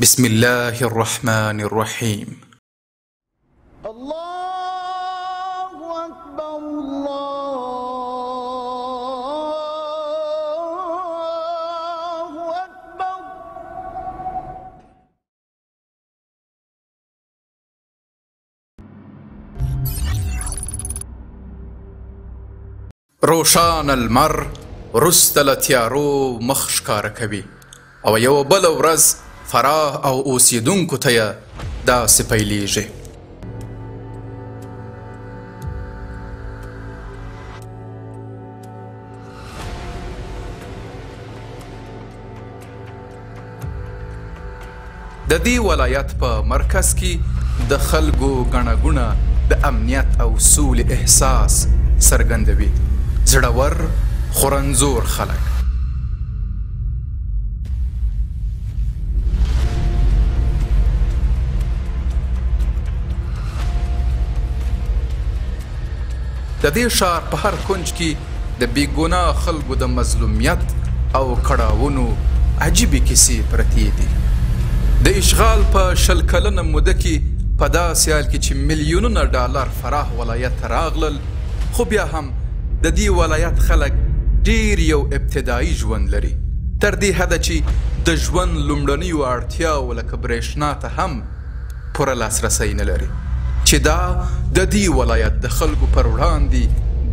بسم الله الرحمن الرحیم. الله اکبر، الله اکبر. روښانه لمر وروسته له تیارو مخ ښکاره کوي او یوه بله ورځ فراه او اوسیدونکو ته یې داسې پیلیږي. د دې ولایت په مرکز کې د خلکو ګڼه ګوڼه د امنیت او سولې احساس څرګندوي. زړور خو رنځور خلک. د دې ښار په هر کنج کې د بې ګناه خلکو د مظلومیت او کړاوونو عجیبې کیسې پرتې دي. د اشغال په 20 کلنه موده کې په داسې حال کې چې میلیونونه ډالر فراه ولایت ته راغلل، خو بیا هم د دې ولایت خلک ډیر یو ابتدایي ژوند لري، تر دې حده چې د ژوند لومړنیو اړتیاوو لکه برېښنا ته هم پوره لاسرسی نه لري، چې دا د دې ولایت د خلکو پر وړاندې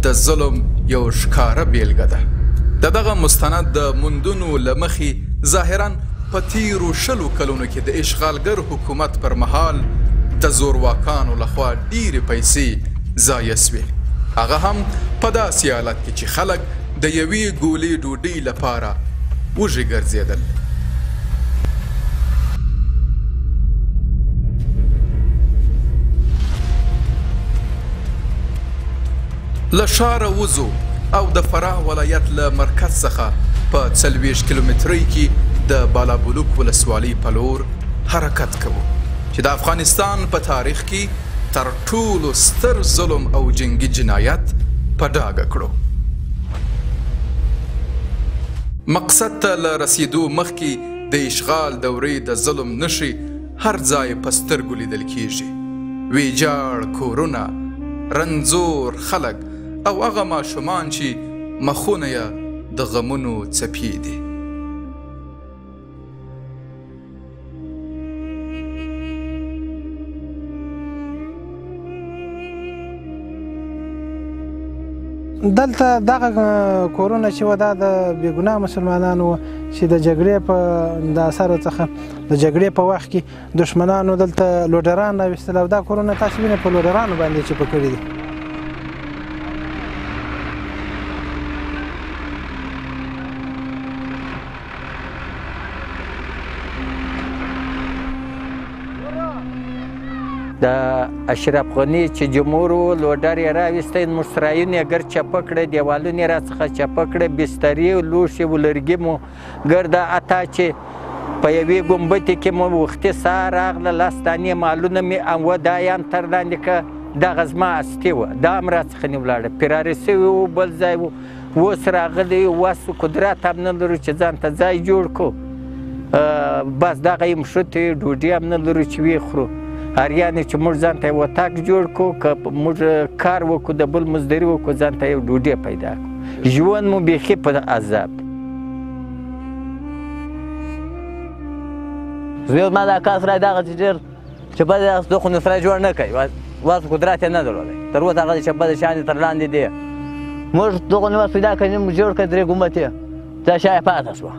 د ظلم یو ښکاره بیلګه ده. د دغه مستند د موندنو له مخې ظاهراً په تیرو 20 کلونو کې د اشغالګر حکومت پر مهال د زورواکانو لخوا ډېرې پیسې ضایع سوې، هغه هم په داسې حالت کې چې خلک د یوې ګولې ډوډۍ لپاره وږي ګرځېدل. له ښاره وځو او د فراه ولایت له مرکز څخه په 40 کیلومترۍ کې د بالابلوک ولسوالۍ په لور حرکت کوو، چې د افغانستان په تاریخ کې تر ټولو ستر ظلم او جنګي جنایت په ډاګه کړو. مقصد ته له رسېدو مخکې د اشغال دورې د ظلم نښې هر ځای په سترګو لیدل کیږي. ویجاړ کورونه، رنځور خلک او هغه ماشومان چې مخونه یې د غمونو څپې دي. دلته دغه کورونه چې وه، دا د بېګناه مسلمانانو وه چې د جګړې په د اثرو څخه د جګړې په وخت کې دښمنانو دلته لوډران راویستل او دا کورونه تاسو وینئ په لوډرانو باندې چې کړي دي. د اشرف غني چې جمهور و، لوډر یې راویستی، موږ سرایونه یې ګرد چپه کړه، دیوالونه یې راڅخه چپه کړه، بسترې او لوښي و لرګي مو ګرده، حتی چې په یوې ګنبتې کې مو وختي ساه راغله، 10 دانې مالونه مې وه، دا یې هم تر لاندې کړه. دغه زما استي وه، دا هم راڅخه نه ولاړه، فراري سوي وو، بل ځای و. اوس راغلی وس قدرت هم نه لرو چې ځان ته ځای جوړ کړو، بس دغه یې مښتې ډوډۍ هم نه لرو چې ویې خورو. هریانې چې موږ ځان ته یو اطاق جوړ کړو، که موږ کار وکړو، د بل مزدوري وکړو، ځان ته یو ډوډۍ پیدا کړو. ژوند مو بیخي په عذاب دی. زوی زما د اکا سرای دغه چې ډېر چې بده دوه خو نو سرای جوړ نه کوي، وس قدرت یې نه درلودی. تر اوسه هغه چې بده شیان تر لاندې دی، موږ دغه نو وس پیدا کړی، موږ جوړ کړ 3 ګومبتې، دا شا یې پاته شوه.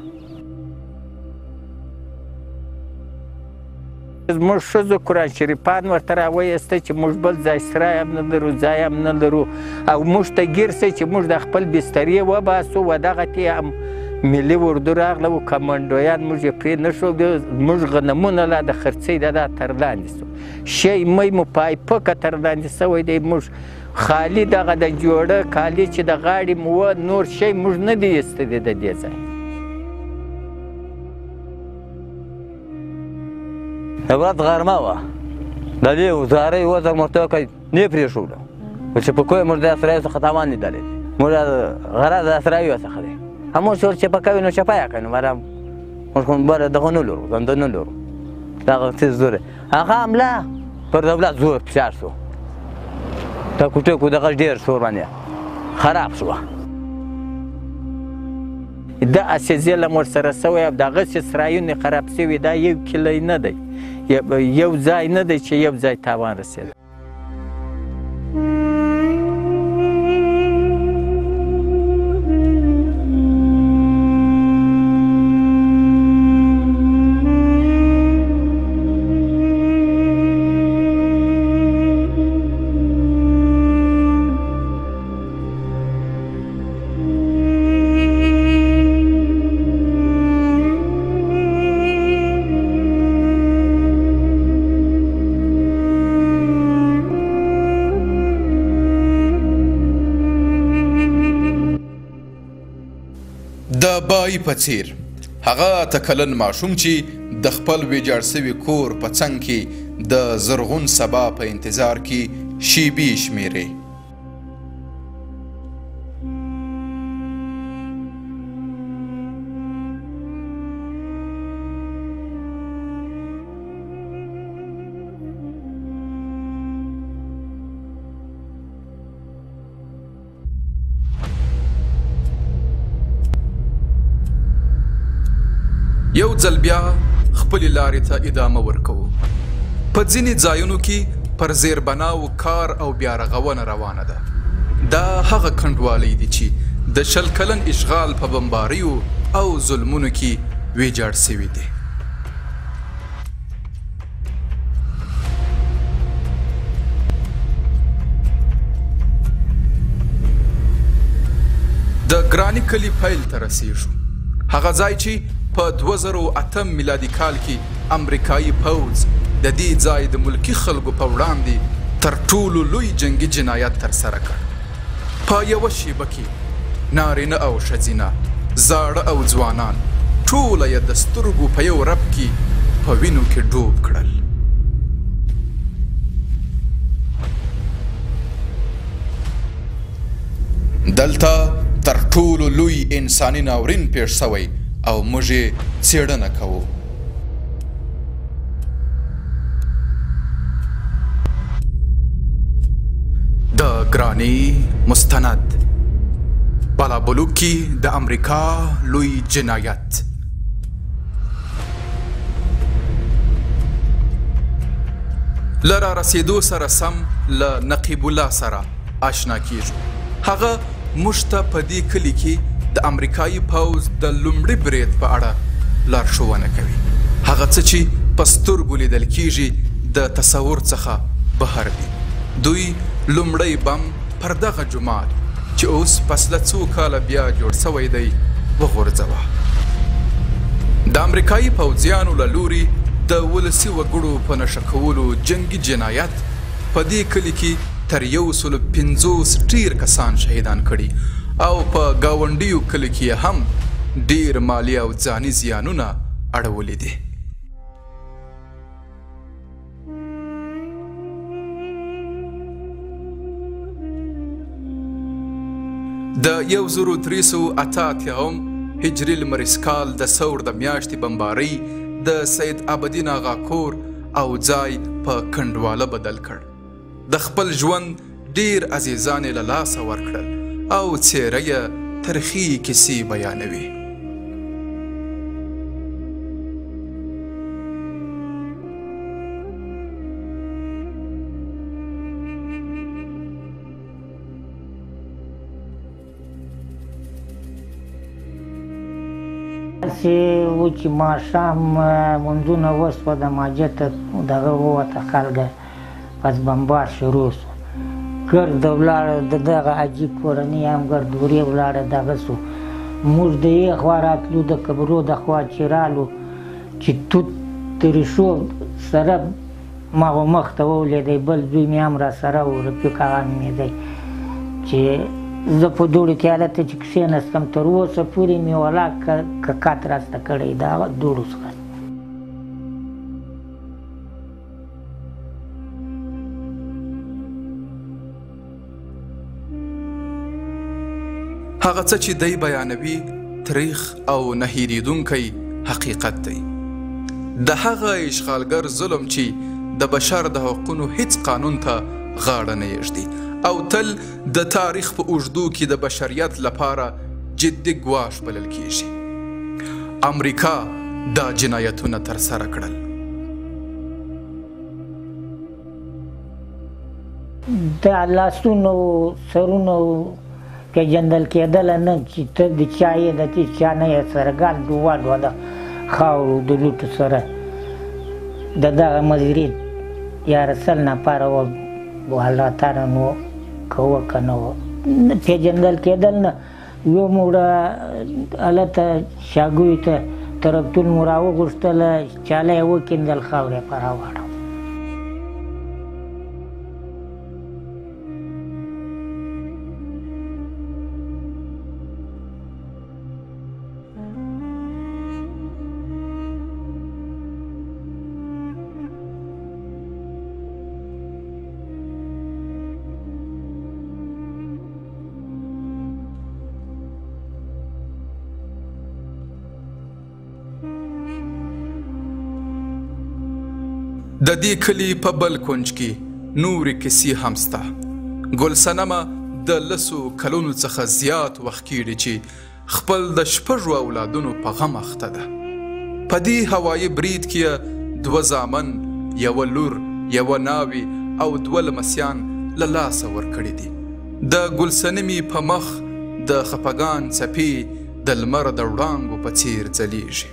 زموږ ښځو قرآن شریفان ورته راویسته چې موږ بل ځای سرای هم نه لرو، ځای هم نه لرو، او موږ ته ګیر سئ چې موږ د خپل بسترې وباسو. و دغه ته هم ملي اردو راغله و کمانډویان موږ یې پرې نه ښودو. موږ غنمونه لا د خرڅۍ د دا تر لاندې سو، شی مۍ مو پایپکه تر لاندې سوی دی. موږ خالي دغه د جوړه کالي چې د غاړې مو وه، نور شی موږ نه دی ایستلی د دې ځای. ورځ غرمه وه، د دې زارۍ وزر مرته کوي نه پرېښودو، چې په کوی موږ د اسراییل څخه تاوان لیدلی دی. موږ غرض د اسراییل څخه دی، موږ چې چپه کوي نو چپه یې کوي، نو موږ خو بله دغه نه لرو، دنده نه لرو. دغه څیز زور هغه حمله پر دولت زور فشار شو، ټکو ټکو دغه ډېر شو باندې خراب شوه. داسې ظلم ورسره سوی او دغسې سرایونه خراب سوي، دا یو کلی نه دی، یو ځای نه دی چې یو ځای تاوان رسېده. د بای په څیر هغه اته کلن ماشوم چې د خپل ویجاړ سوي کور په څنګ کې د زرغون سبا په انتظار کې شیبې شمیري. یو ځل بیا خپلې لارې ته ادامه ورکوو. په ځینې ځایونو کې پر زیربناو کار او بیا رغونه روانه ده. دا هغه کنډوالۍ دي چې د 20 کلن اشغال په بمباریو او ظلمونو کې ویجاړ سوي دي. د ګراني کلي پیل ته رسیږو، هغه ځای چې په 2008 میلادي کال کې امریکایي پوځ د دې ځای د ملکي خلکو په وړاندې تر ټولو لوی جنګي جنایت ترسره کړ. په یوه شیبه کې نارینه او ښځینه، زاړه او ځوانان ټوله یې د سترګو په یو رپ کې په وینو کې ډوب کړل. دلته تر ټولو لوی انساني ناورین پېښ سوی او موږ یې څېړنه کوو. د ګراني مستند، بالابلوک کې د امریکا لوی جنایت. له را رسېدو سره سم له نقیب الله سره آشنا کیږو. هغه موږ ته په دې کلي کې د امریکایي پوځ د لومړي برید په اړه لارښوونه کوي. هغه څه چې په سترګو لیدل کیږي د تصور څخه بهر دي. دوی لومړی بم پر دغه جومات چې اوس پس له څو کاله بیا جوړ سوی دی وغورځوه. د امریکایي پوځیانو له لوري د ولسي وګړو په نښه کولو جنګي جنایت په دې کلي کې تر 150 ډېر کسان شهیدان کړي او په ګاونډیو کلي کې هم ډېر مالي او ځاني زیانونه اړولي دي. د 1388 هجري لمریز کال د ثور د میاشتې بمبارۍ د سید ابدین آغا کور او ځای په کنډواله بدل کړ. د خپل ژوند ډېر عزیزان یې له لاسه ورکړل او څېره یې ترخې کیسې بیانوي. داسې و چې ماښام لمونځونه وشوه، د مسجد دغه ووته خلک، پس بمبار شروع شو. ګرد ولاړه د دغه حاجي کورنۍ هم ګرد ورې ولاړه دغه شو. موږ د یې خوا راتلو، د قبرو د خوا چې رالو چې توت ترشو سره ما خو مخ ته وولېدی، بل زوی مې هم راسره و، رفیق هغه نومېدی، چې زه په دوړو کې هلته چې کښېناستم تر اوسه پورې مې ولا ککات راسته کړی د هغه دوړو څخه. هغه څه چې دی بیانوي تریخ او نه هېرېدونکی حقیقت دی. د هغه اشغالګر ظلم چې د بشر د حقونو هیڅ قانون ته غاړه نه ایږدي او تل د تاریخ په اوږدو کې د بشریت لپاره جدي ګواښ بلل کیږي. امریکا دا جنایتونه ترسره کړل. د لاسونو سرونو پېژندل کېدله نه چې ته د چا یې د چا نه یې، سره ګل ډوبه وه د خاورو د لوټو سره. د دغه مزري یا 100 نفره وه، الله تعالی نو که وه که نه وه، پېژندل کېدل نه. یو موړه هلته شاګوی ته ترکتون مو راوغوښتله، چاله یې وکیندل، خاورې یې په راواړوله. د دې کلي په بل کنج کې نورې کیسې هم سته. ګل صنمه د 10 کلونو څخه زیات وخت کیږي چې خپل د 6 اولادونو په غم اخته ده. په دې هوایي برید کې 2 زامن، 1 لور، 1 ناوې او 2 لمسیان له لاسه ورکړي دي. د ګل صنمې په مخ د خفګان څپې د لمر د وړانګو په څیر ځلیږي.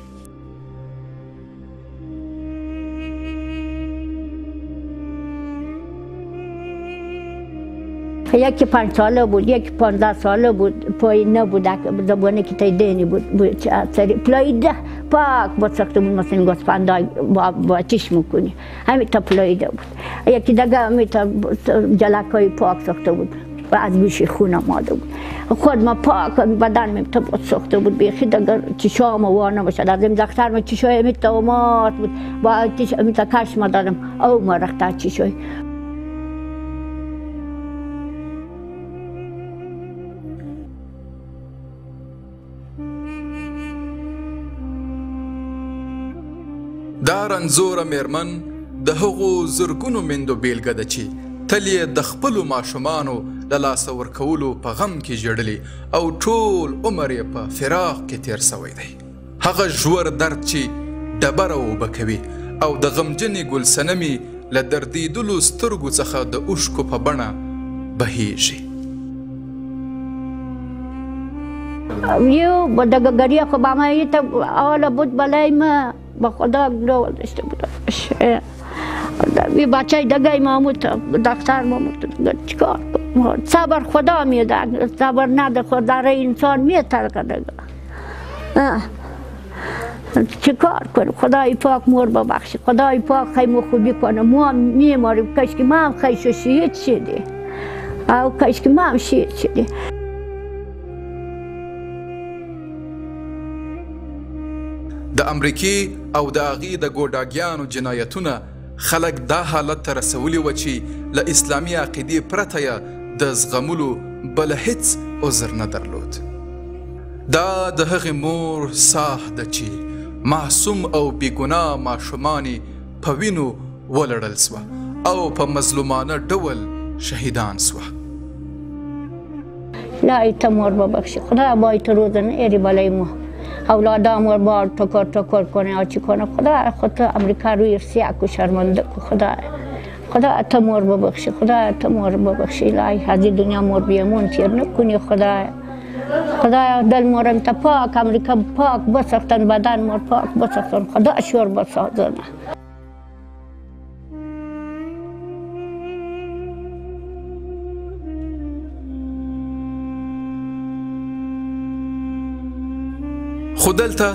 یکی 5 ساله بود، یکی 15 ساله بود، پای نبود، زبانه که تای دهنی بود، پلایده پاک با ساخته بود، مثلا گوسفندای با چشم کنی، همین تا پلایده بود. یکی دیگه همین تا جلکای پاک ساخته بود و از گوشی خون آماده بود. خود ما پاک بدن می تا ساخته بود، بیخی دیگر چشام و نباشد. از این دختر ما چشای می تا آماد بود، با چشم تا کش ما دادم، او ما رخته چشای. دا رنځوره میرمن د هغو زرګونو میندو بیلګه ده چې تل یې د خپلو ماشومانو له لاسه ورکولو په غم کې ژړلي او ټول عمر یې په فراق کې تیر سوی دی. هغه ژور درد چې ډبره اوبه کوي او د غمجنې ګل صنمې له دردېدلو سترګو څخه د اوښکو په بڼه بهیږي. یو دغه ګریه خو به ما ته اوله بود بلای ما با خدا گلو داشته بودم. یه بچه دیگه ماموت دختر ماموت چیکار کنم؟ صبر خدا میده، صبر نده خدا را انسان میترکه دیگه. چیکار کنم؟ خدای پاک مور ببخشه، خدای پاک خیلی خوبی کنه. ما میماریم کاش که ما هم خیلی شهید شدی، او کاش که ما هم شهید شدی. د امریکې او د هغې د ګوډاګیانو جنایتونه خلک دا حالت ته رسولي وه چې له اسلامي عقیدې پرته یې د زغملو بل هیڅ عذر نه درلود. دا د هغې مور ساه ده چې معصوم او بېګناه ماشومان یې په وینو ولړل سوه او په مظلومانه ډول شهیدان سوه. الهی ته مور ببخشی، خدا باید روزن ایری بلای ما اولادام رو بار تکر تکر کنه آچی کنه. خدا خود امریکا روی سیاه کو شرمنده کو. خدا خدا ته مور ببخشی، خدا ته مور ببخشی. الهی از دنیا مور بیمون تیر نکنی. خدا خدا دل مورم ته پاک امریکا پاک بساختن، بدن مور پاک بساختن، خدا شور بسازنه. خو دلته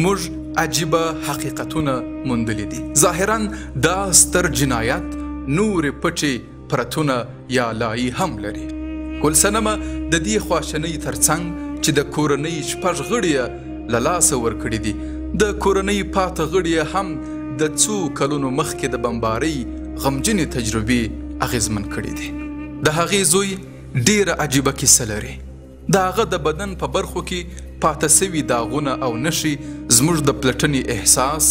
موږ عجیبه حقیقتونه موندلي دي. ظاهرا دا ستر جنایت نورې پټې پرتونه یا لایي هم لري. ګل صنمه د دې خواشنۍ ترڅنګ چې د کورنۍ 6 غړي یې له لاسه ورکړي دي، د کورنۍ پاته غړي یې هم د څو کلونو مخکې د بمبارۍ غمجنې تجربې اغېزمن کړي دي. د هغې زوی ډېره عجیبه کیسه لري. د هغه د بدن په برخو کې پاته سوي داغونه او نښې زموږ د پلټنې احساس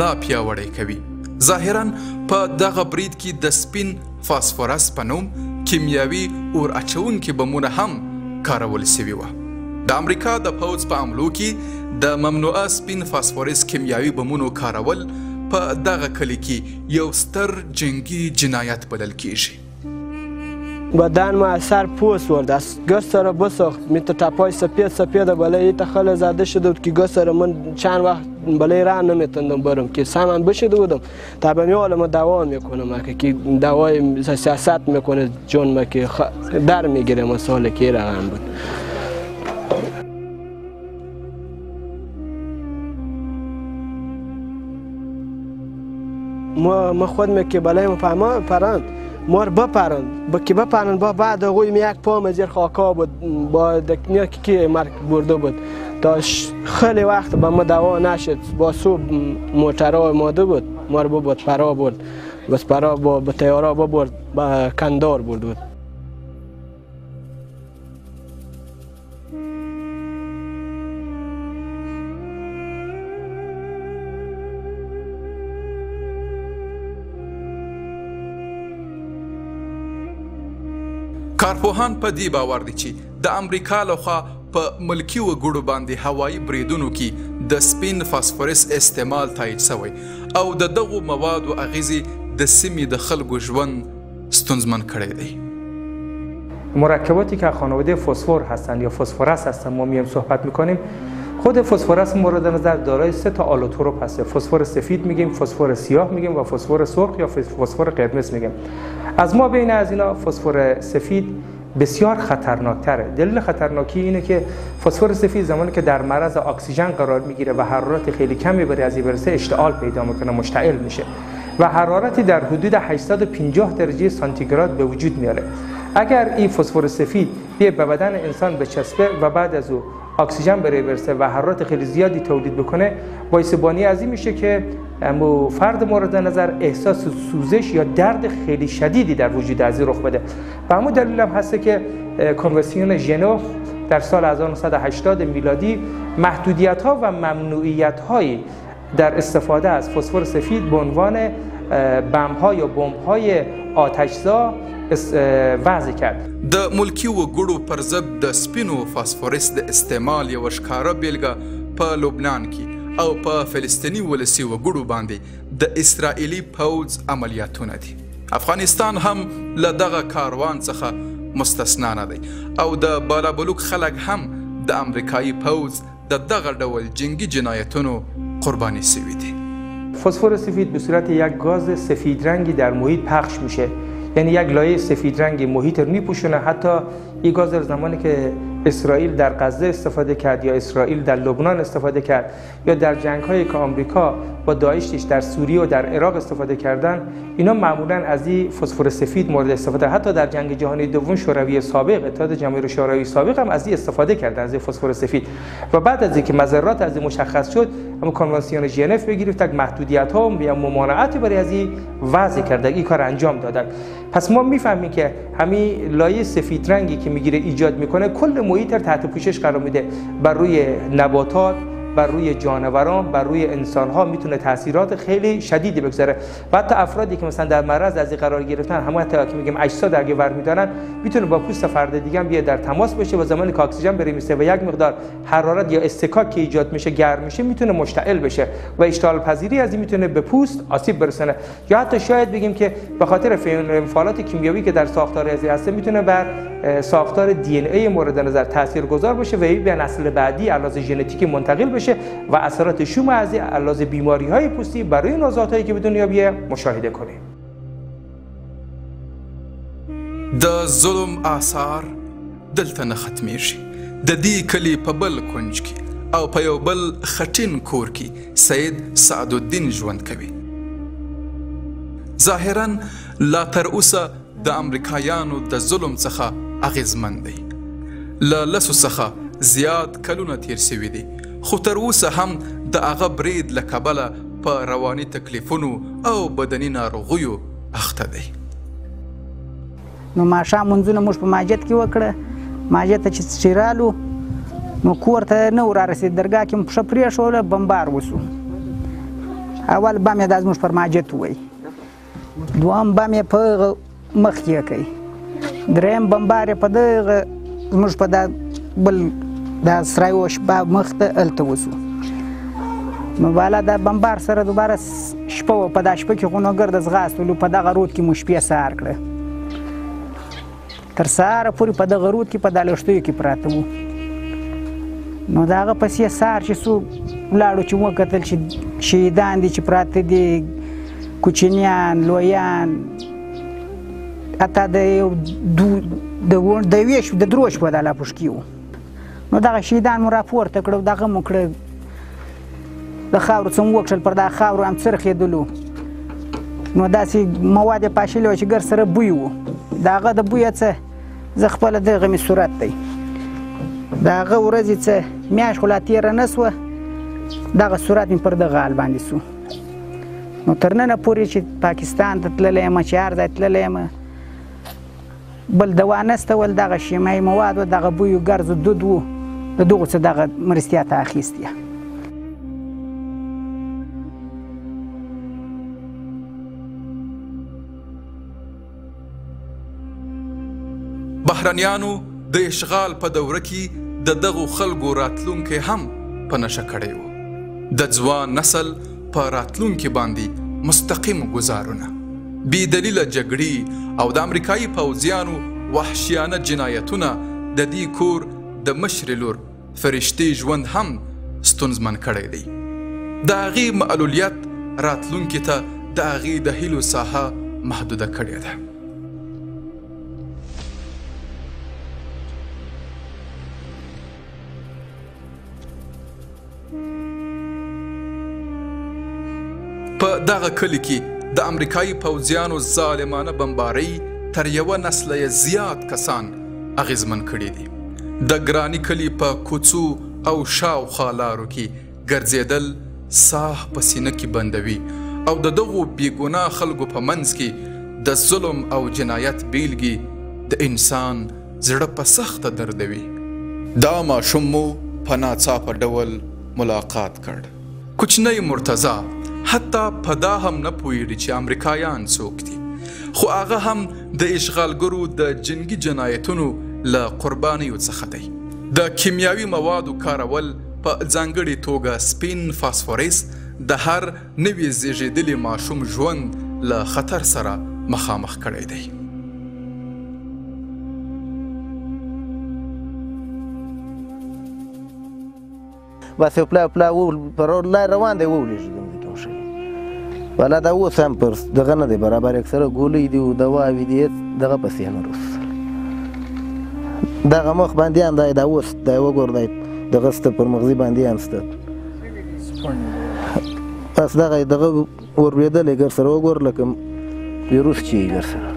لا پیاوړی کوي. ظاهراً په دغه برید کې د سپین فاسفورس په نوم کیمیاوي اور اچونکي بمونه هم کارول شوي وه. د امریکا د پوځ په عملو کې د ممنوعه سپین فاسفورس کیمیاوي بمونو کارول په دغه کلي کې یو ستر جنګي جنایت بلل کیږي. بدن ما سر پوست ورد از گس را بساخت می تپای سپید سپید بالای تخل زده شده بود که گس را من چند وقت بالای راه نمیتوندم برم که سمم بشده بودم. تا به حال ما دوا میکنم که دوای سیاست میکنه جون ما که در میگیره مسئله که رقم بود. ما خود می که بالای ما پرند مار بپرند که بپرند با بعد هغوی می یک پام زیر خاکا بود با دکنیا که مرگ برده بود تا خیلی وقت به ما دوا نشد. با صبح موترها ماده بود مار بود پرا برد بس پرا با تیارا ببرد با کندار برد بود. کارپوهان په دې باور دي چې د امریکا لخوا په ملکي وګړو باندې هوایي بریدونو کې د سپین فاسفورس استعمال تایید شوی او د دغو موادو اغیزې د سیمې د خلکو ژوند ستونزمن کړی دی. مرکباتی که خانواده فسفر هستند یا فسفرس هستند ما میایم صحبت میکنیم. خود فسفرس مورد نظر دارای 3 تا آلوتروپ هست. فسفر سفید میگیم، فسفر سیاه میگیم و فسفر سرخ یا فسفر قرمز میگیم. از ما بین از اینا فسفر سفید بسیار خطرناکتره. دلیل خطرناکی اینه که فسفر سفید زمانی که در معرض اکسیژن قرار میگیره و حرارت خیلی کمی برای از این برسه اشتعال پیدا میکنه، مشتعل میشه و حرارتی در حدود 850 درجه سانتیگراد به وجود میاره. اگر این فسفر سفید به بدن انسان بچسبه و بعد از او اکسیژن برای برسه و حرارت خیلی زیادی تولید بکنه، باعث بانی از این میشه که فرد مورد نظر احساس سوزش یا درد خیلی شدیدی در وجود از این رخ بده. و همون دلیل هم هسته که کنوانسیون ژنو در سال 1980 میلادی محدودیت ها و ممنوعیت هایی در استفاده از فسفر سفید به عنوان بم ها یا بمب های آتشزا وضع کرد. د ملکي وګړو پر ضد د سپینو فاسفورس د استعمال یوه ښکاره بېلګه په لبنان کې او په فلسطیني ولسي وګړو باندې د اسرائیلي پوځ عملیاتونه دي. افغانستان هم له دغه کاروان څخه مستثنا نه دی او د بالابلوک خلک هم د امریکایي پوځ د دغه ډول جنګي جنایتونو قرباني سوي دي. فسفر سفید به صورت یک گاز سفید رنگی در محیط پخش میشه، یعنی یک لایه سفید رنگی محیط رو میپوشونه. حتی این گاز در زمانی که اسرائیل در غزه استفاده کرد یا اسرائیل در لبنان استفاده کرد یا در جنگ‌هایی که آمریکا با داعش در سوریه و در عراق استفاده کردن، اینا معمولاً از این فسفر سفید مورد استفاده. حتی در جنگ جهانی دوم شوروی سابق، اتحاد جماهیر شوروی سابق هم از این استفاده کردن، از این فسفر سفید. و بعد از اینکه مضرات از این مشخص شد، هم کنوانسیون ژنو بگیرید تا محدودیت‌ها و ممانعتی برای از این وضع کرده، این کار انجام دادن. پس ما میفهمیم که همین لایه سفید رنگی که میگیره ایجاد میکنه کل محیط رو تحت پوشش قرار میده، بر روی نباتات، بر روی جانوران، بر روی انسان‌ها میتونه تاثیرات خیلی شدیدی بگذاره. و حتی افرادی که مثلا در معرض از این قرار گرفتن، همون حتی که میگیم اجساد اگه ور میدارن، میتونه با پوست فرد دیگه هم بیاد در تماس بشه و زمانی که اکسیژن بره میسه و یک مقدار حرارت یا اصطکاک که ایجاد میشه گرم میشه، میتونه مشتعل بشه و اشتعال پذیری از این میتونه به پوست آسیب برسونه. یا حتی شاید بگیم که به خاطر انفعالات کیمیایی که در ساختار از هسته میتونه بر ساختار دی ان ای مورد نظر تاثیرگذار باشه و به نسل بعدی علاوه ژنتیکی منتقل بشه و اثرات شوم از علاوه بیماری‌های پوستی برای نوزادهایی که به دنیا بیه مشاهده کنیم. د ظلم آثار دلته نه ختمیږي. د دې کلي په بل کنج کې او په یو بل خټین کور کې سید سعدالدین ژوند کوي. ظاهراً لا تر اوسه د امریکایانو د ظلم څخه اغیزمن دی. له 10 څخه زیات کلونه تیر شوي دي، خو تر اوسه هم د هغه برید له کبله په رواني تکلیفونو او بدني ناروغیو اخته دی. نو ماښام لمونځونه موږ په ماجت کې وکړه. ماجت ته چې رالو نو کور ته نه و رارسېد، درګاه کې مو پښه پرېښوله، بمبار وسو. اول بم یې دا زموږ پر ماجت ووایي، دوهم بم یې په هغه مخ کې کوي، دریم بمبار یې په دغه زموږ په دا بل دا سرای شپه مخ ته هلته وسو. نو بالا دا بمبار سره دوباره شپه وه، په دا شپه کې خو نو ګرده ځغاستلو، په دغه رود کې مو شپې سهار کړه، تر سهاره پورې په دغه رود کې په دا لښتیو کې پراته وو. نو د هغه پسې سهار چې څو ولاړو چې وکتل چې شهیدان دي چې پراته دي، کوچنیان، لویان، حتی د یو د یوې شپې د درو شپو دا لا پوښکي وو. نو دغه شهیدان مو راپورته کړه، دغه مو کړه، د خاورو څه مو وکښل، پر دا خاورو هم څرخېدلو. نو داسې مواد یې پاشلي وه چې ګر سره بوی و، د هغه د بویه څه زه خپله دغه مې صورت دی، د هغه ورځې څه میاشت خو لا تېره نه سوه، دغه صورت مې پر دغه حال باندې سو. نو تر ننه پورې چې پاکستان ته تللی یم، چې هر ځای تللی یم، بل دوا نسته، ول دغه شیمیایي مواد و، دغه بوی ګرځو دود و، د دغو څه دغه مرستیا ته اخیستې. بهرنیانو د اشغال په دوره کې د دغو خلکو راتلونکی هم په نښه کړی و. د ځوان نسل په راتلونکي باندې مستقیم ګزارونه، بې دلیله جګړې او د امریکایي پوځیانو وحشیانه جنایتونه د دې کور د مشرې لور فرشتې ژوند هم ستونزمن کړی دی. د هغې معلولیت راتلونکي ته د هغې د هیلو ساحه محدوده کړې ده. په دغه کلي کې د امریکایي پوځیانو ظالمانه بمبارۍ تر یوه نسله یې زیات کسان اغېزمن کړي دي. د ګراني کلي په کوڅو او شاوخوا لارو کې ګرځېدل ساه په سینه کې بندوي او د دغو بېګناه خلکو په منځ کې د ظلم او جنایت بیلګې د انسان زړه په سخته دردوي. دا ماشوم مو په ناڅاپه ډول ملاقات کړ. کوچنی مرتضی حتی په دا هم نه پوهېږي چې امریکایان څوک دي، خو هغه هم د اشغالګرو د جنګي جنایتونو له قربانیو څخه دی. د کیمیاوي موادو کارول په ځانګړې توګه سپین فاسفورس د هر نوي زیږېدلي ماشوم ژوند له خطر سره مخامخ کړی دی. بس یو پلا پلا پر لار روان دی وولېږي د مځکې وښیي. والا دا اوس هم پر دغه نه دی برابر، اکثره ګولۍ دي او دواوې دي، هېڅ دغه پسې نه رسول. دغه مخ باندې هم دی، دا اوس دی وګور دی دغه سته پر مغزي باندې هم سته، بس دغه دغه ورلوېدلی ګر سره وګور لکه ویروس چې یې ګر سره.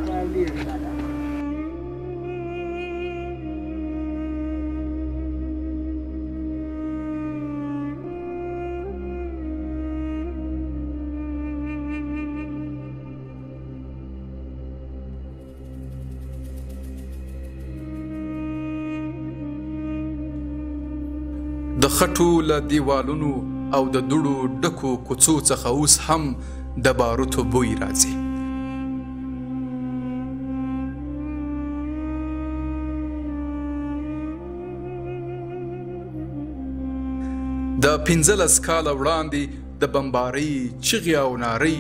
د خټو له دیوالونو او د دوړو ډکو کوڅو څخه اوس هم د باروتو بوی راځي. د 15 کاله وړاندې د بمبارۍ چیغې او نارۍ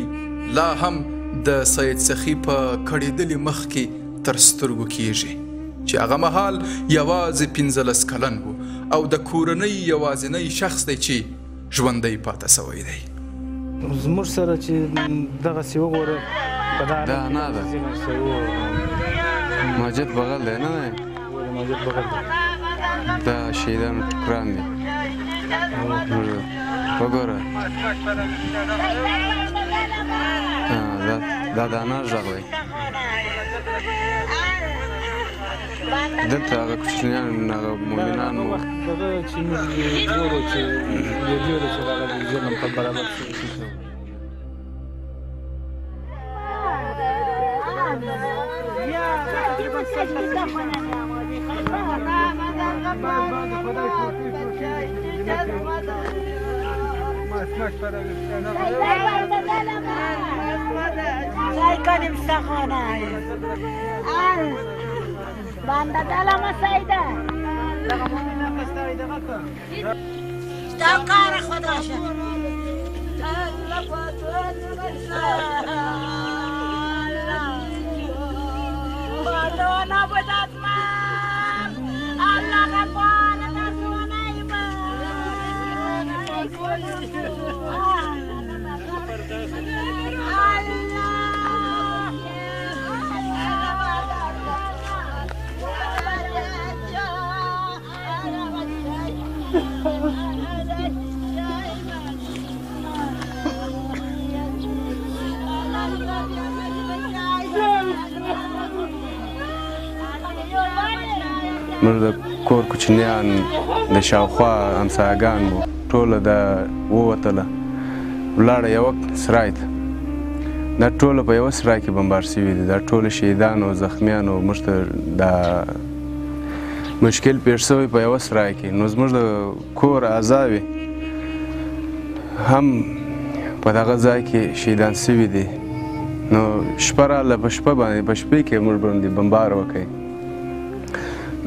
لا هم د سید سخي په کړېدلي مخ کې تر سترګو کیږي چې هغه مهال یوازې 15 کلن و او د کورنۍ یوازینی شخص دی چې ژوندی پاته سوی دی. زموږ سره چې دغسې وګوره په دا دا نه ده، ماجد بغل دی، نه دی؟ ماجد بغل دی، دا شهیدانو ټوکران دي. وګوره دا د انار غږ دی. دلته هغه کوچنیان هغه مؤمنان وو دغه چې موږ ګورو چې ویډیو ده چې هغه د ظلم په برابر شي. موږ د کور کوچنیان د شاوخوا همسایهګان وو، ټوله د ووتله ولاړه یوه سرای ته. دا ټوله په یوه سرای کې بمبار شوي دي. دا ټوله شهیدان او زخمیان او موږ ته دا مشکل پېښ شوی په یوه سرای کې. نو زموږ د کور اعضاوې هم په دغه ځای کې شهیدان شوي دي. نو شپه راغله، په شپه باندې په شپې کې موږ باندې بمبار وکړ.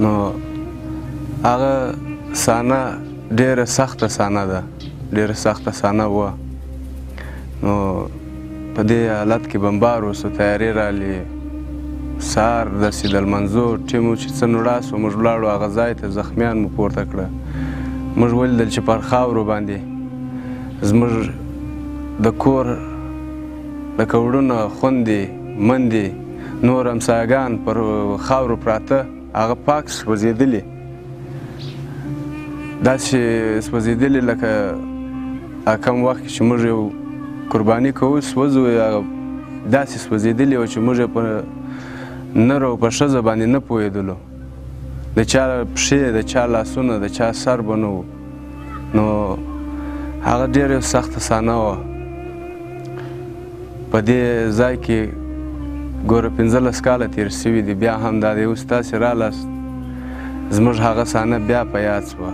نو هغه صحنه ډېره سخته صحنه ده، ډېره سخته صحنه وه. نو په دې حالت کې بمبار وسو، طیارې رالې. سهار داسې د لمانځو ټیم و چې څه نوړا سو، موږ ولاړو هغه ځای ته، زخمیان مو پورته کړه. موږ ولیدل چې پر خاورو باندې زموږ د کور لکه وړونه، خوندې، مندې، نور همسایهګان پر خاورو پراته، هغه پاک سوځېدلي، داسې سوځېدلي لکه کوم وخت کې چې موږ یو قرباني کوو سوځو، هغه داسې سوځېدلي وو چې موږ یې په نر او په ښځه باندې نه پوهېدلو. د چا پښې، د چا لاسونه، د چا سر به نه و. نو هغه ډېره یو سخته صحنه وه. په دې ځای کې ګوره 15 کاله تېر شوي دي، بیا هم دا دی اوس تاسې رالاست، زموږ هغه صحنه بیا په یاد شوه.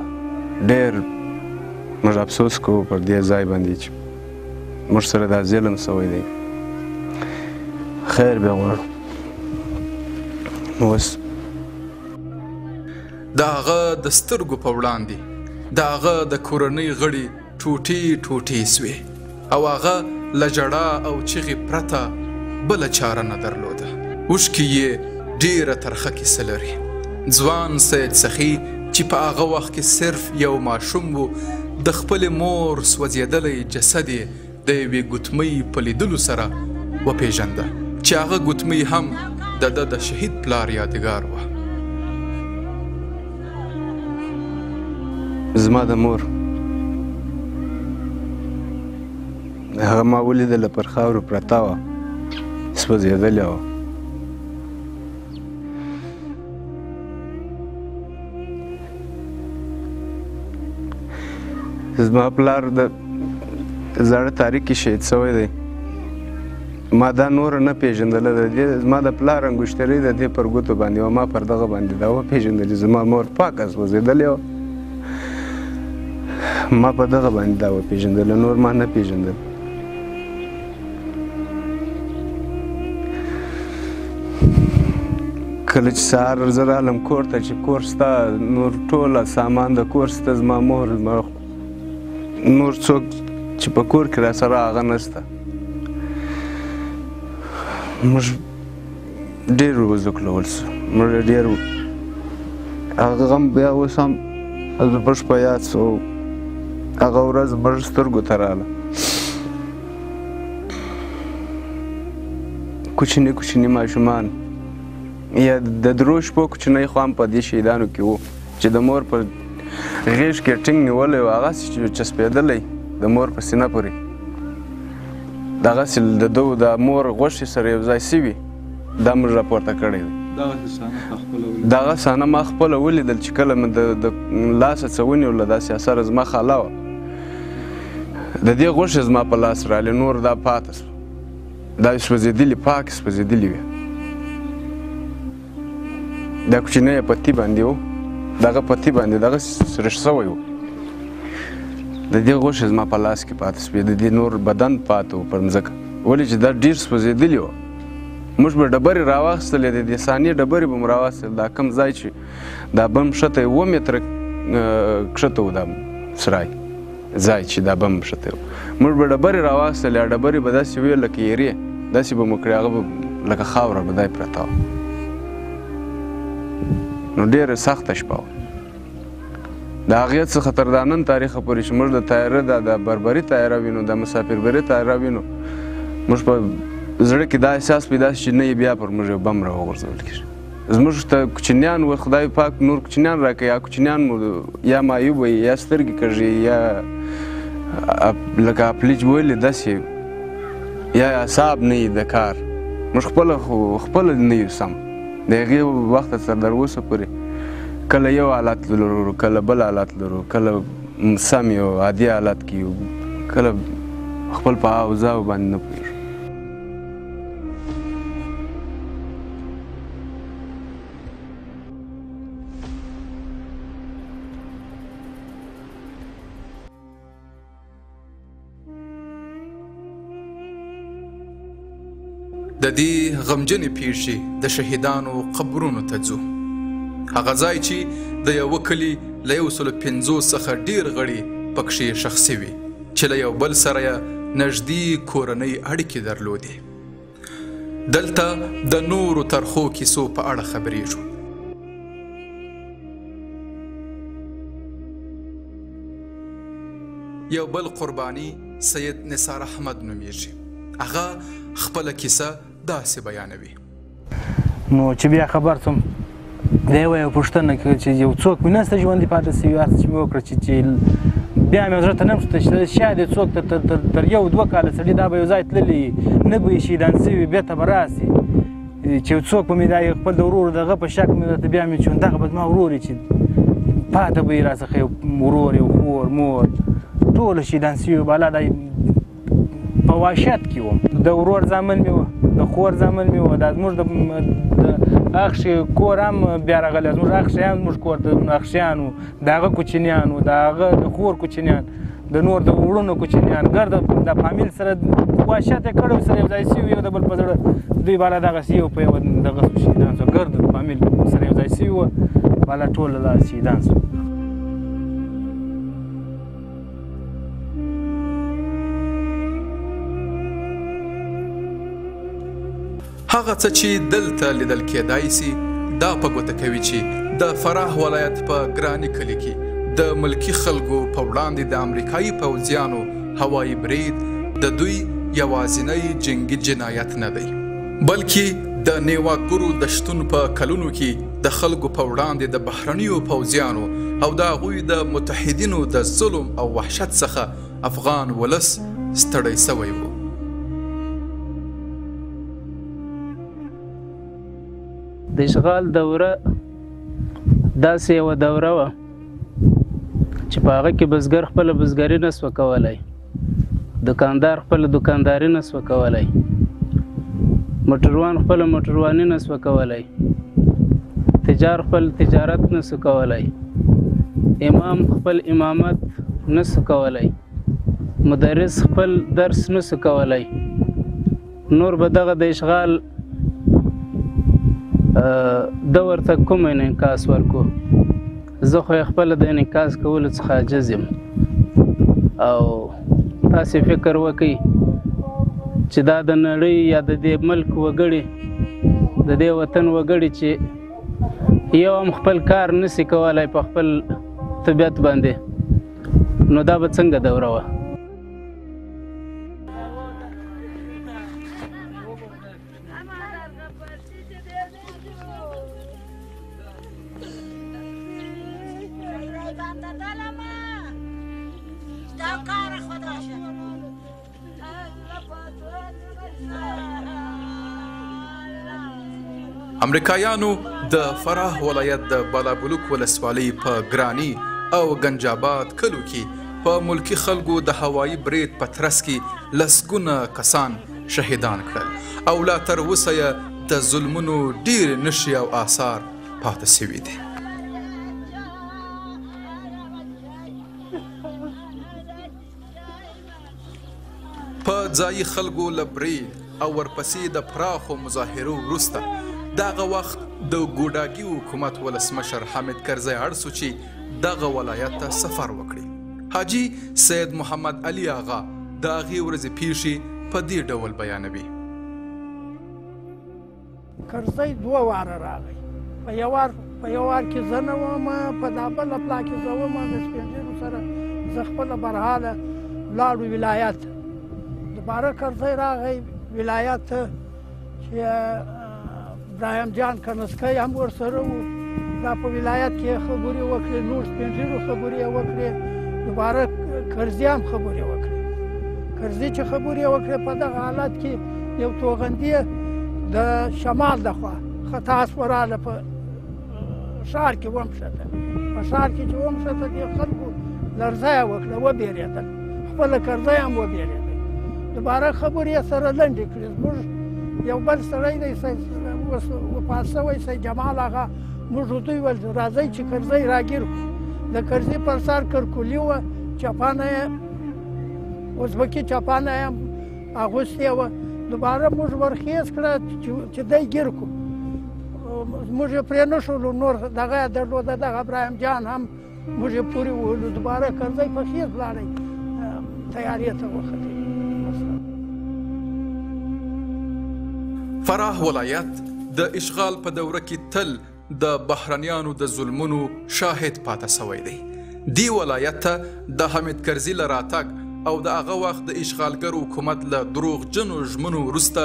ډېر موږ افسوس کوو پر دې ځای باندې چې موږ سره دا ظلم شوی دی. خیر بیا غواړو. اوس د هغه د سترګو په وړاندې د هغه د کورنۍ غړي ټوټې ټوټې سوې او هغه له ژړا او چیغې پرته بله چاره نه درلوده. اوښکې یې ډېره ترخه کیسه لري. ځوان سید سخي چې په هغه وخت کې صرف یو ماشوم و، د خپلې مور سوځېدلی جسد یې د یوې ګوتمۍ په لیدلو سره وپېژنده چې هغه ګوتمۍ هم د ده د شهید پلار یادګار وه. زما د مور هغه ما ولیدله، پر خاورو پرته وه، سوځېدلې وه. زما پلار د زاړه تاریخ کې شهید شوی دی. ما دا نوره نه پېژندله. د دې زما د پلار انګشترۍ د دې پر ګوتو باندې وه، ما پر دغه باندې دا وپېژندلې. زما مور پاکه سوځېدلې وه، ما په دغه باندې دا وپېژندله، نور ما نه پېژندل. کله چې سهار زه رالم کور ته، چې کور ستا نور ټوله سامان د کور سته، زما مور نور څوک چې په کور کې راسره هغه نشته. موږ ډېر وځوکلول سو، موږ ډېر هغه غم بیا اوس هم زموږ په یاد سو. هغه ورځ زموږ سترګو ته راله. کوچني کوچني ماشومان یا د درو شپو کوچنی خو هم په دې شهیدانو کې وو چې د مور په غېږ کې ټینګ نیولی و، هغسې چې چسپېدلی د مور په سینه پورې، دغسې د ده د مور غوښې سره یو ځای سوي، دا موږ راپورته کړی دی. دغه صحنه ما خپله ولیدل چې کله مې د لاسه څه ونیوله، داسې اثر زما خاله وه، د دې غوښې زما په لاس رالې، نور دا پاته سوه، دا سوځېدلي پاکې سوځېدلي وې. دا کوچنی یې په تي باندې و، دغه په تي باندې دغه سرش سوی و. د دې غوښې زما په لاس کې پاتې شوې، د دې نور بدن پاتې و پر مځکه، ولې چې دا ډېر سوځېدلي وه. موږ به ډبرې راواخیستلې، د دې ثانیې ډبرې به مو راواخیستلې. دا کوم ځای چې دا بم کښته 7 متره کښته و، دا سرای ځای چې دا بم کښته و، موږ به ډبرې راواخیستلې. ډبرې به داسې وې لکه ایرې، داسې به مو کړې، هغه به لکه خاوره به دای پرته وه. نو ډېره سخته شپه وه. د هغې څخه تر دا نن تاریخه پورې چې موږ د طیاره د بربري طیاره وینو، د مسافربري طیاره وینو، موږ په زړه کې دا احساس پیدا شي چې نه یې بیا پر موږ یو بم راوغورځول کېږي. زموږ ته کوچنیان و، خدای پاک نور کوچنیان راکوي، یا کوچنیان مو یا معیوب وي، یا سترګې کږې، یا لکه افلیج ویلې داسې، یا اعصاب نه یي د کار. موږ خپله خو خپله نه یو سم. د هغې وخته تر اوسه پورې کله یو حالت لرو، کله بل حالت لرو، کله سم یو عادي حالت کې یو، کله خپل په اوضاع باندې نه پوهېږو. د دې غمجنې پیښې د شهیدانو قبرونو ته ځو، هغه ځای چې د یوه کلي له 150 څخه ډېر غړي پکښې ښخ سوي چې له یو بل سره یې نږدې کورنۍ اړیکې درلودې. دلته د نورو ترخو کیسو په اړه خبرېږو. یو بل قرباني سید نثار احمد نومېږي. هغه خپله کیسه داسې بیانوي. نو چې بیا خبر سوم، دی وایي پوښتنه کوي چې یو څوک مې نشته ژوندي پاتې سوي، هر څه چې مې وکړه چې بیا مې زړه ته نه شته چې شاید یو څوک تر 1-2 کاله سړي دا به یو ځای تللي نه به یې شهیدان سوي، بېرته به راسي. چې یو څوک به مې دا خپل د ورور دغه په شک مې درته بیا مې چې دغه به زما ورور چې پاتې به یې راڅخه یو ورور، یو خور، مور، ټول شهیدان سوي. بالا دا په وحشت کې وم. د ورور زامن مې وه، د خور زامن مې وه، دا زموږ د اخښي کور هم بیا راغلی، زموږ اخښیان زموږ کور ته اخښیان وو، د هغه کوچنیان وو، د هغه د خور کوچنیان، د نور د وړونو کوچنیان، ګرده د فامیل سره وحشت یې کړی، سره یو ځای سوي، یو د بل په زړه دوی بالا دغسې یو په یوه دغه شهیدان سو، ګرد فامیل سره یو ځای سوي وه، بالا ټول دغه شهیدان سو. هغه څه چې دلته لیدل کېدای سي دا په ګوته کوي چې د فراه ولایت په ګراني کلي کې د ملکي خلکو په وړاندې د امریکایي پوځیانو هوایي برید د دوی یوازینی جنګي جنایت نه دی، بلکې د نیواکګرو د شتون په کلونو کې د خلکو په وړاندې د بهرنیو پوځیانو او د هغوی د متحدینو د ظلم او وحشت څخه افغان ولس ستړی سوی و. د اشغال دوره داسې یوه دوره وه چې په هغه کې بزګر خپله بزګري نه سوه کولی، دکاندار خپله دکانداري نه سوه کولی، موټروان خپله موټرواني نه سوه کولی، تجار خپل تجارت نه سو کولی، امام خپل امامت نه سو کولی، مدرس خپل درس نه سو کولی. نور به دغه د اشغال ده ورته کوم انعکاس ورکو؟ زه خو یې خپله د انعکاس کولو څخه عاجز یم. او تاسې فکر وکئ چې دا د نړۍ یا د دې ملک وګړي، د دې وطن وګړي چې یو هم خپل کار نسي کولی په خپل طبیعت باندې، نو دا به څنګه دوره وه؟ امریکایانو د فراه ولایت د بالابلوک ولسوالۍ په ګراني او ګنجاباد کلو کې په ملکي خلکو د هوایي برید په ترڅ کې لسګونه کسان شهیدان کړل او لا تر اوسه یې د ظلمونو ډېرې نښې او آثار پاتې سوي دي. ځایي خلکو له برید او ورپسې د پراخو مظاهرو وروسته د هغه وخت د ګوډاګي حکومت ولسمشر حامد کرزی اړ سو چې دغه ولایت ته سفر وکړي. حاجي سید محمد علي آغا د هغې ورځې پیښې په دې ډول بیانوي. کرزی دوه واره راغی، په یو وار کې زه نه وم، په دا بله پلا کې زه وم. د سپین ږیرو سره زه خپله برحاله لاړو ولایت. دوباره کرزی راغی ولایت ته چې ابراهیم جان کنسکی هم ورسره و. دا په ولایت کې خبرې وکړې، نور سپین ږیرو خبرې یې وکړې، دوباره کرزي هم خبرې وکړې. کرزي چې خبرې وکړې په دغه حالت کې یو توغندي د شمال د خوا خطا سوه راله په ښار کې ومښته. په ښار کې چې ومښته دې خلکو لرزه یې وکړه، وبېرېدل، خپله کرزی هم وبېرېدل. دوباره خبرې یې سره لنډې کړې. زموږ یو بل سړی دی اوس وفات شوی، سید جمال هغه، موږ دوی ویل راځئ چې کرزی راګیر کړو. د کرزي پر سر کرکولي وه، چپانه یې ازبکي چپانه یې هم اغوستې وه. دوباره موږ ورخیز کړه چې دی ګیر کړو، موږ یې پرې نه شولو. نور دغه یې درلوده، دغه ابراهیم جان هم موږ یې پورې وهلو. دوباره کرزی په خیز لاړی تیارې ته وختې. فراه ولایت د اشغال په دوره کې تل د بهرنیانو د ظلمونو شاهد پاته سوی دی. دې ولایت ته د حامد کرزي له راتګ او د هغه وخت د اشغالګر حکومت له دروغجنو ژمنو وروسته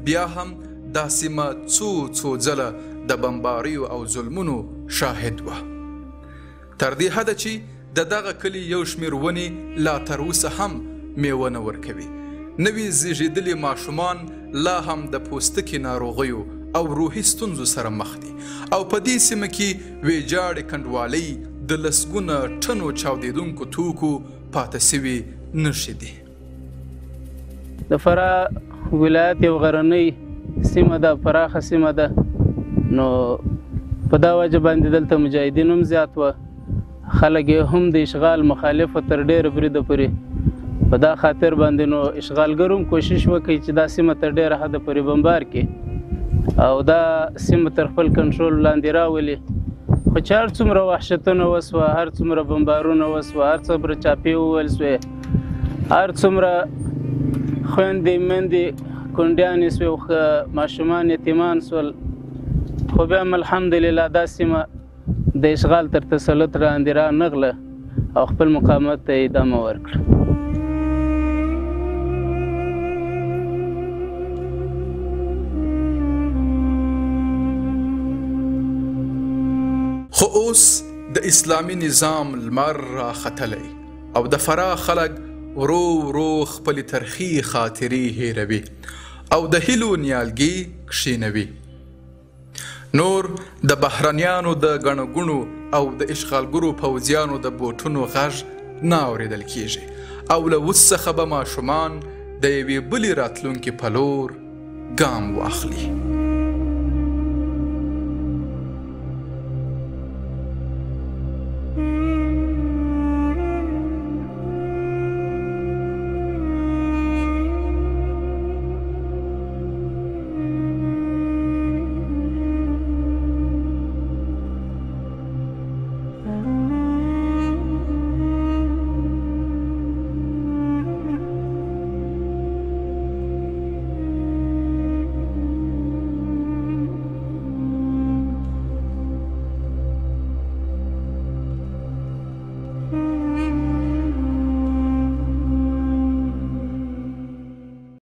بیا هم دا سیمه څو څو ځله د بمباریو او ظلمونو شاهد وه، تر دې حده چې د دغه کلي یو شمېر ونې لا تر اوسه هم میوه نه ورکوي. نوي زیږېدلي ماشومان لا هم د پوستکي ناروغیو او روحي ستونزو سره مخ دي او په دې سیمه کې ویجاړې کنډوالۍ د لسګونه ټنو چاودېدونکو توکو پاته سوي نښې دي. د فراه ولایت یو غرنۍ سیمه ده، پراخه سیمه ده، نو په دا وجه باندې دلته مجاهدین هم زیات وه، خلک یې هم د اشغال مخالف تر ډېره بریده پورې. په دا خاطر باندې نو اشغالګر هم کوشش وکړي چې دا سیمه تر ډېره حده پورې بمبار کړي او دا سیمه تر خپل کنټرول لاندې راولي. خو چې هر څومره وحشتونه وسوه، هر څومره بمبارونه وسوه، هر څومره چاپې وویل سوې، هر څومره خویندې میندې کونډیانې سوې او ماشومان یتیمان سول، خو بیا هم الحمدلله دا سیمه د اشغال تر تسلط لاندې را نغله او خپل مقاومت ته یې ادامه ورکړه. خو اوس د اسلامي نظام لمر راختلی او د فراه خلک ورو ورو خپلې ترخې خاطرې هېروي او د هیلو نیالګي کښېنوي. نور د بهرنیانو د ګڼو ګوڼو او د اشغالګرو پوځیانو د بوټونو غږ نه اورېدل کیږي او له اوس څخه به ماشومان د یوې بلې راتلونکې په لور ګام واخلي.